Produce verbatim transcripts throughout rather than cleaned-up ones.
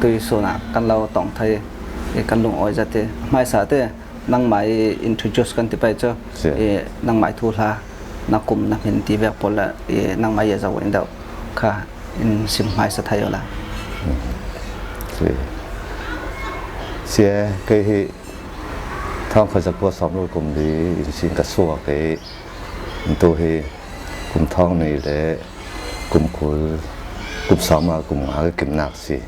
Tuisun ah kan lo tong thei, i kan lungawi zat i hmaisa te nangmah i introduce kan ti pai chu, si, i nangmah i thuhla, na kum, na hmin ti vek pawl le i nangmah i a zo in deuh kha in sim hmaisa thei aw la. Si. Si e, kei hi thawng khat za kua sawm lo kum li in sin ka suak e. Tu hi kum thawng ni le kum kul, kum sawm a kum nga ka kimnak si.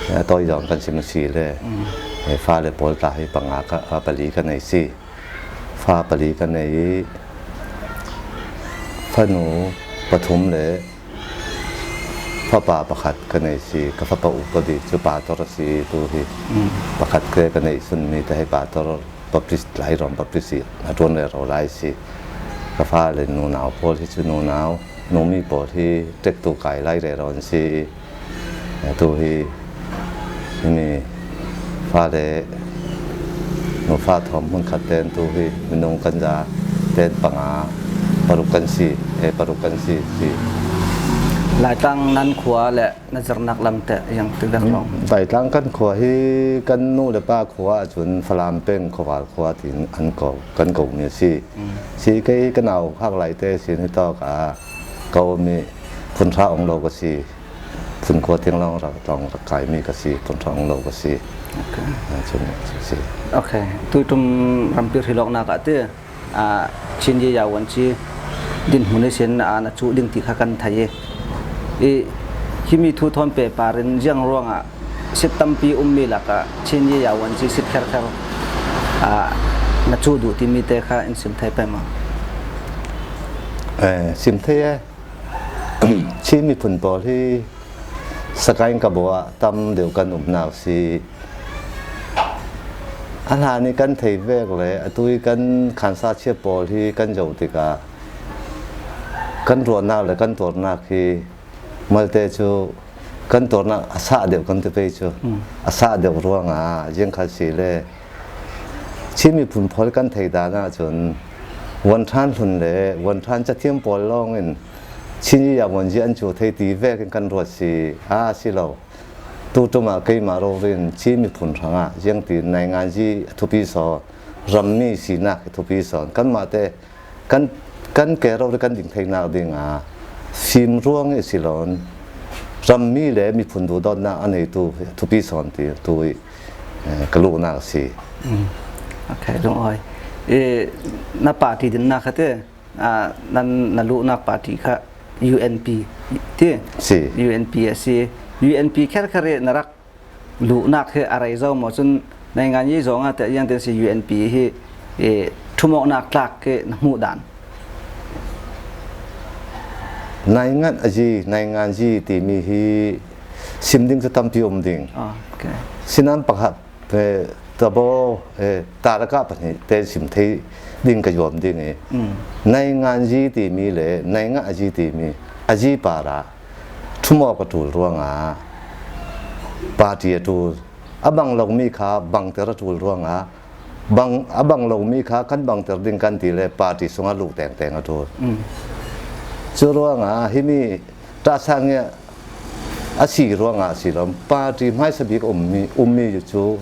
A tawi zawng kan sim a si le, mm, e, fa le pawl tla hi panga ka, a, pali ka nei si. Fa pali ka nei, fanu pathum le fapa pakhat ka nei si. Ka fapa u ka di chu pastor a si tu hi. Mm. Pakhat ke ka nei sun mi te hi pastor, Baptist, Lairam Baptist i a tuan rero lai si. Ka fa le nunau pawl hi chu nunau, numi pawl hi tektu kai lai rero an si. E, tu hi, himi fa le nufa thawm hmun khat ten tu hi minung kan za ten panga paruk kan si, e, paruk kan si, si. Laitlang nan khua le na zirnak lam te yang ti vek lo. Laitlang kan khua hi kan nu le pa khua a chun Falam peng khuaval khua tin an ko, kan ko mi si. Mm. Si kei ka nau hak lai te sin hi tawk a ka mi phun hra ong lo ka si. Phun khua tiang long rak tong rak kai mi ka si, phun hra ong lo ka si. Okay. A chun si. Okay. Tuitum rampi hrilawknak ah te, a, Chin Ye Yawan ci dinhmun i sin, a, na cu ding ti kha kan thei i, i, himi thu thawn pe parin ziang ruangah sit tampi ummi lakah Chin Ye Yawan ci sit kherkher, a, na cu duh timi te kha in sim thei pei maw? Eh, sim thei e. Chin miphun pawl hi Sakaing ka bawah tam deuh kan umnak si. A hlan i kan thei vek le a tui kan khansa chia pawl hi kan zoh tikah kan ruahnak le kan tuarnak hi malte cu kan tuarnak a sah deuh kan ti pei cu. Mm. A sah deuh ruangah ziangkhat si le Chin miphun pawl kan thei dan ahcun Vuanthan hlun le Vuanthan cathiam pawl lawngin Chin Ye Yawan ci an cu thei ti vekin kan ruat si a si lo. Tutum ah keimah rori in Chin miphun hrangah ziangtin naingan ci a thupi sawn, rammi sinak a thupi sawn, kanmah te kan, kan ke rori kan ding theinak dingah fim ruang i si loin rammi le miphun duhdawtnak a neitu a thupi sawn ti tu i, eh, ka luhnak a si. Mm. Okay, lungawi. Eh, na party dinnak kha te, ah, nan na luhnak party kha U N P ti. Si. U N P a si. U N P kherkher i na rak luhnak hi a rei zo maw? Cun naingan yi zongah te ziangtin si U N P hi, eh, thumawknak tlak hi na hmuh dan. Naingan a yi, naingan yi timi hi sim ding cu tampi um ding. Ah, okay. Sinan pakhat, eh, tabo, eh, taraka pahnih te sim thei ding ka yuam ding i. Mm. Naingan yi timi le naingan a yi timi a yi parah thumawk a ṭul ruangah party a ṭul. A bang lomi kha bangter a ṭul ruangah bang, a bang lomi kha kan bangter ding kan ti le party sungah luh tengteng a ṭul. Mm. Cu ruangah himi ṭahsang nge a si ruangah a si lo. Party hmaisa bik ummi, ummi cu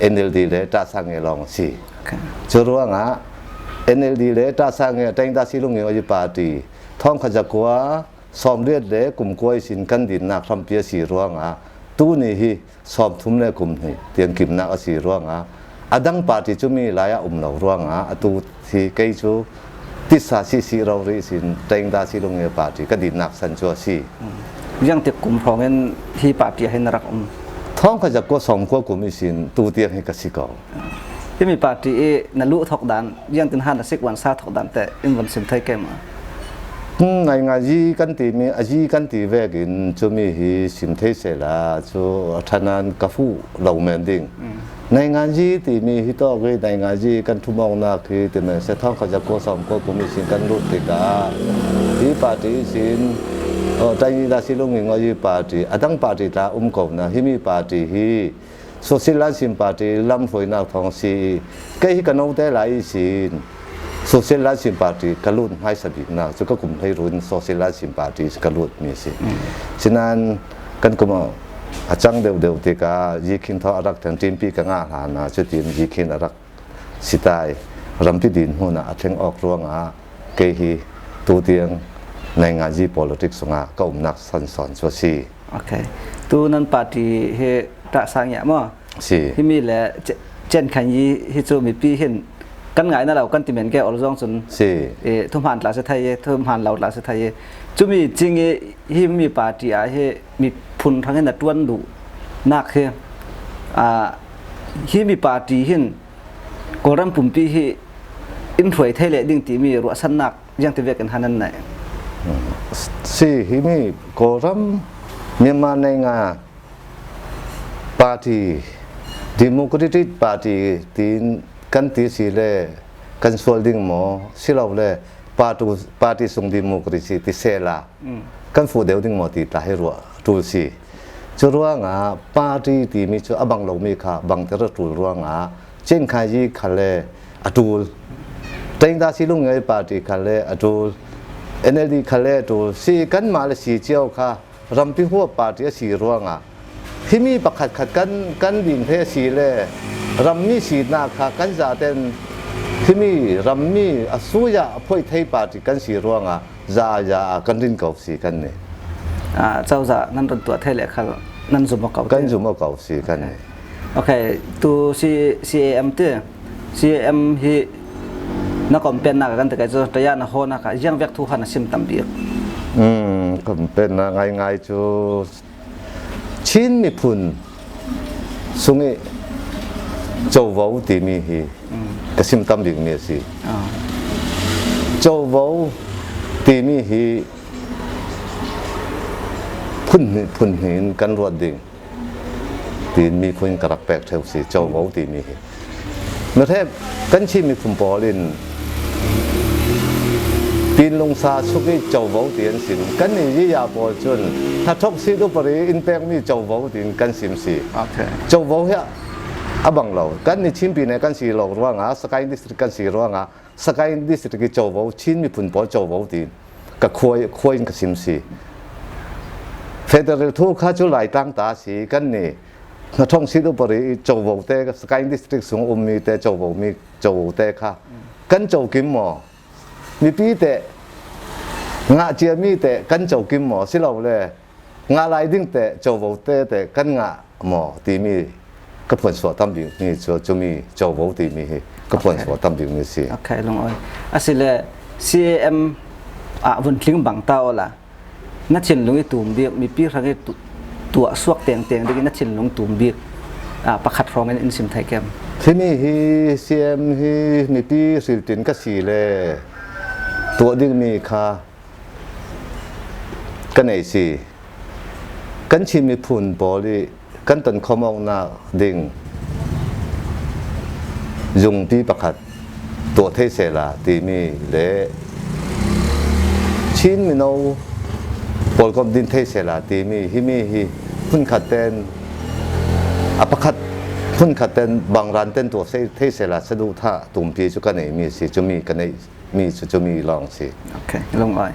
N L D le ṭahsang nge lawng a si. Okay. Cu ruangah N L D le ṭahsang nge a ṭengta si lungin a yi party thawngkhat zakua sawmriat le kum kua ihsin kan dinnak hrampi a si ruangah tuni hi sawmthum le kum hnih tiang kimnak a si ruangah a dang party cu mi lai ah um lo ruangah atu hi kei cu tisa sisi rori ihsin ṭengta si lungin party ka dinnak san cu a si. Ziangtik kum hrawngin hi party ah hin na rak um? Thawngkhat zakua sawmkua kum ihsin tu tiang hi ka si ko. Himi party i na luh thok dan, ziangtin han a sik van sa thok dan te in van sim thei ke maw? Hmm, naingan yi kan timi, a yi kan ti vekin cumi hi sim thei sehla cu a ṭhanan ka fuh lo men ding. Mm. Naingan yi timi hi tawk hi naingan yi kan thumawknak hi ti men se thawngkhat zakua sawmkua kum ihsin kan lut tikah hi party ihsin, aw, ṭengta si lungin a yi party, a dang party tla um ko na himi party hi Socialist Lainsin Party lamhruainak thawng si i, kei hi ka note lai ihsin Socialist Lainsin Party ka lut hmaisa biknak cu ka kum hleirun Socialist Lainsin Party ka lut mi si. Mm. Sinan kan kum ah a cang deuhdeuh tikah Zikhin thaw a rak thlen, Ṭimpi ka ngah hlanah cutin Zikhin a rak sitai, rampi dinhmunah a thleng awk ruangah kei hi tutiang nainganzi politics sungah ka umnak sansawn cu a si. Ok. Tu nan party hi Ṭah Sang Yah maw? Si. Himi le Ce-, Cen Khan Yi hi cu mipi hin kan ngaihna lo kan ti men ke ol zong cun si. Eh, thuhman tla si thei, thuhman lo tla si thei. Cumi cing i himi party ah hi miphun hrang in a ṭuan duhnak hi, ah, himi party hin Kawlram pumpi hi in hruai thei leh ding timi ruahsannak ziangti vekin han an neih? Si, himi Kawlram Myanmar nainga party, Democratic Party tiin kan ti si le kan sual ding maw, si lo le party, party sung democracy ti sehla kan fuh deuh ding maw ti tla hi ruah ṭul si. Cu ruangah party timi cu a bang lomi kha bangter a ṭul ruangah Cen Khan Yi kha le a ṭul, Ṭaingda Si Lung Ngai party kha le a ṭul, N L D kha le a ṭul si, kanmah le si cio kha rampi huap party a si ruangah himi pakhatkhat kan, kan ding thei a si le rammi sinak kha kan zaten himi rammi a sui ah a phoih thei party kan si ruangah za a za a kan rin ko si kan ni. Ah, cozah nan run tuah thei leh khal nan zum aw ko kan ti. Zum aw ko si kan ni. Ok, tu C-, C A M ti, C A M hi na kompennak a kan ti kai cu taya na hawnak ah ziang vek thu han a sim tam bik? Um, kompennak ngaingai cu Chin miphun sungih Covo timi hi ka sim tam bikmi a si. Ah. Covo timi hi phun, phun hnin kan ruat ding tiin miphun ka rak pek ṭheu si, Covo timi hi. Mihrek kan Chin miphun pawl in Pinlungsa suk i Covo ti an sim. Kan ni Yiya pawl cun hnathawk sit upari in pekmi Covo tiin kan sim si. Ok. Covo hi a bang lo. Kan ni Chin pine kan si lo ruangah, Sagaing District kan si ruangah, Sagaing District i Covo, Chin miphun pawl Covo tiin ka khua, khua in ka sim si. Federal thu kha cu Laitlang ta si. Kan ni hnathawk sit upari i Covo te, Sagaing District sung ummi te, Covo mi, Covo te kha kan co kim maw? Mipi te, ngah ciami te kan co kim maw? Si lo le, ngah lai ding te, Covo te te kan ngah maw timi ka phuansuah tam bikmi cu, cumi Covo timi hi ka phuansuah tam bikmi si. Ok, lungawi. A si le, C A M ah vun tling bang ta awla, na thinlung i tum bik, mipi hrang i tu-, tuah suak tengteng ding i na thinlung tum bik, ah, pakhat hrawngin in sim thei kem? Himi hi C M hi mipi hriltin ka si le tuah dingmi kha ka nei si. Kan Chin miphun pawl i kan tonkhawm awknak ding zungpi pakhat tuah thei sehla timi le Chin mino pawlkom din thei sehla timi himi hi hmunkhat ten a pakhat, hmunkhat ten bangran ten tuah thei sehla saduhthah tumpi cu ka neihmi si, cumi ka neih mi cu cumi lawng si. Ok, lungawi.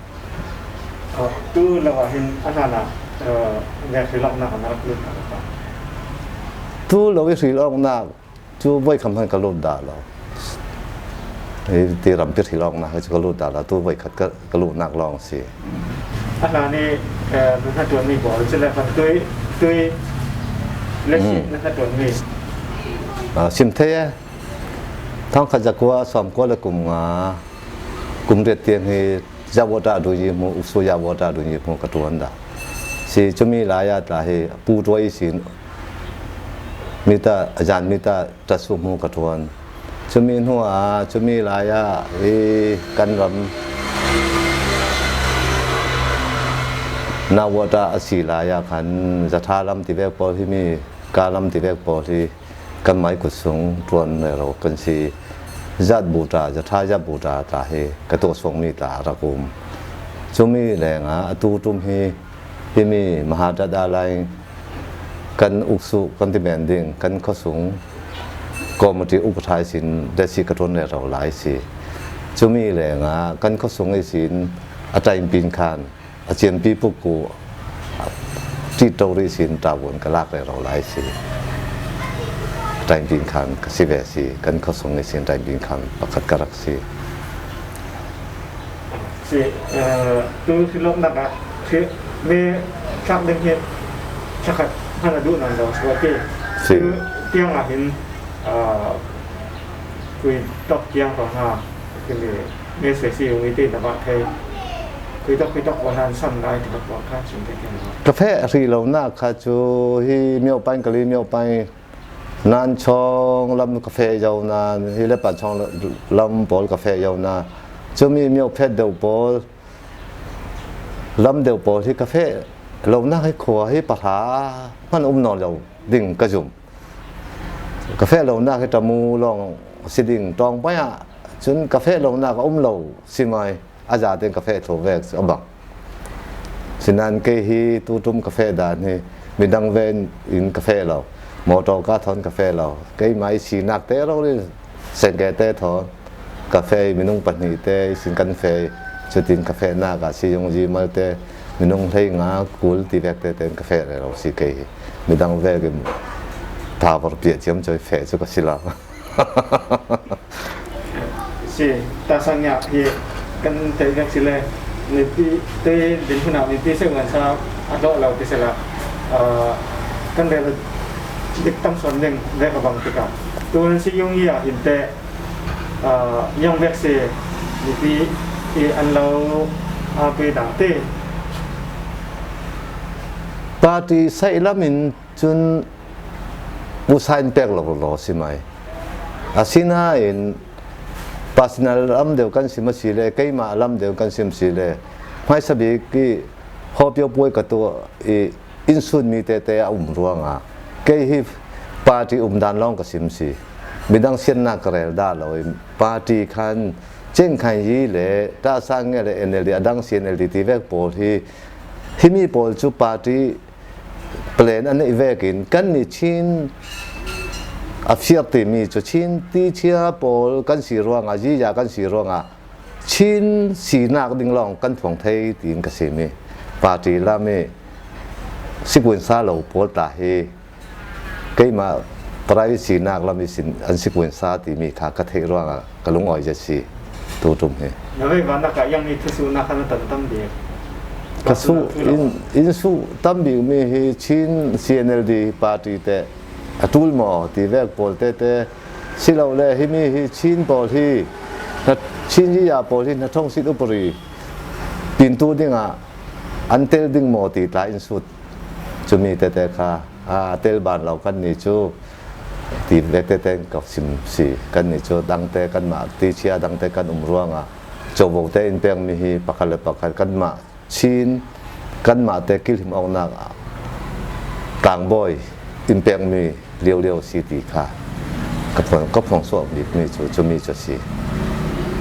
Uh, tu lo ah hin a hlanah, uh, vek hrilawknak a na rak lut hna ka. Tu lo i hrilawknak cu voikhat hmanh ka lut dah lo. Hi ti rampi hrilawknak hi cu ka lut dah lo. Tu voikhat ka, ka luhnak lawng si. A hlan i, uh, na hnaṭuanmi pawl cu le kan tui, tui le si na hnaṭuanmi. Ah, sim thei e. Thawngkhat zakua sawmkua le kum nga, kum riat tiang hi Yawota Dunyi hmu, Uksu Yawota Dunyi hmu ka ṭuan dah. Si cumi lai ah tla hi Pu Tuai sin mita, zan mita ṭatsu hmu ka ṭuan. Cumi hnu ah, cumi lai ah hi kan ram Nawota a si lai ah khan zatha lam tivek pawl hi mi, ka lam tivek pawl hi kanmai kut sung ṭuan rero kan si. Zat buta, zatha zat buta tla hi ka tuah suakmi tla a rak um. Cumi lengah atu ṭum hi himi Mahadat Alai kan uksu kan ti men ding kan khuasung committee upathai sin desi ka ṭuan rero lai si. Cumi lengah kan khuasung i sin a tainpin khan a ciampi pukku ṭiṭo rih sin ṭavuan ka lak rero lai si. Tainping khan ka si ve si, kan khuasung ni sin tainping khan pakhat ka rak si. Si, eh, tu si lawknak ah si, me tlak ding hi thakhat hman a duh nan lo sual ti. Si. Tu tiang ah hin, ah, kui tok tiang ko ha, kili me se si ung i ti na ba thei. Kui tok, kui tok ko nan sam lai ti ko kha chim te ken. Ka feh ri lo na kha chu hi myo pain kali myo pain. Nan chawng lam ka feh zo nan, hi le pan chawng lam pawl ka feh zo nan, cumi myo phet deuh pawl, lam deuh pawl hi ka feh lonak hi khua hi pahra hman um nawn lo ding ka zum. Ka feh lonak hi tamu lawng si ding tawng pai ah, cun ka feh lonak a um lo si mai. A zate in ka feh thluh vek a bang. Sinan kei hi tutum ka feh dan hi midang ven in ka feh lo, motor ka thawn ka feh lo, keimah i sinak te rori sengke te thawn ka feh, minung pahnih te i sin kan feh, cutin ka fehnak ah si yung zi mal te minung hlei nga kul ti vek te ten ka feh rero si kei hi. Midang vek in power piah ciam cuai feh cu ka si lo. Si, ta sang nyak hi kan tei vek si le, mipi te din huna mipi se ngan sa a dawh lo ti se la, ah, kan rel dik tam sawn ding vek a bang tikah. Tu han si yung hi ah hin te, ah, yang vek si mipi i an lo, ah, pui dang ti. Party saih lam in cun usa in pek lo lo si mai. Asinain personal lam deuh kan sim a si le, keimah lam deuh kan sim si le, hmaisa bik i hawpio puai ka tuah i innsut mi tete a um ruangah kei hi party umdan lawng ka sim si. Midang siatnak ka rel dah lo i party khan cengkhan yi le tahsa nge le N L D a dang si N L D ti vek pawl hi, himi pawl cu party plan a neih vekin kannih Chin a fiar timi cu Chin tichia pawl kan si ruangah, ziza kan si ruangah Chin sinak ding lawng kan phuang thei tiin ka simi. Party lam i sikuinsa lo pawl ta hi keimah private sinak lam i sin an sikuinsa timi kha ka theih ruangah ka lungawi zet si tutum hi. Na vei vannak ah yang hi thusuhnak kha na tan tam bik. Ka suh in, in suh tam bik mi hi Chin C N L D party te a tul maw ti vek pawl tete si lo le himi hi Chin pawl hi hna, Chin ziza pawl hi hnathawng sit upari pintu dingah an tel ding maw ti tla in sut. Cumi tete kha, aa, tel ban lo kan ni cu ti vek tete in ka sim si. Kan ni cu dangte kanmah tichia dangte kan um ruangah covo te in pekmi hi pakhat le pakhat kanmah Chin kanmah te kilhim awknak tlangbawi in pekmi liolio si ti kha ka phuang, ka phuang suak bikmi cu cumi cu si.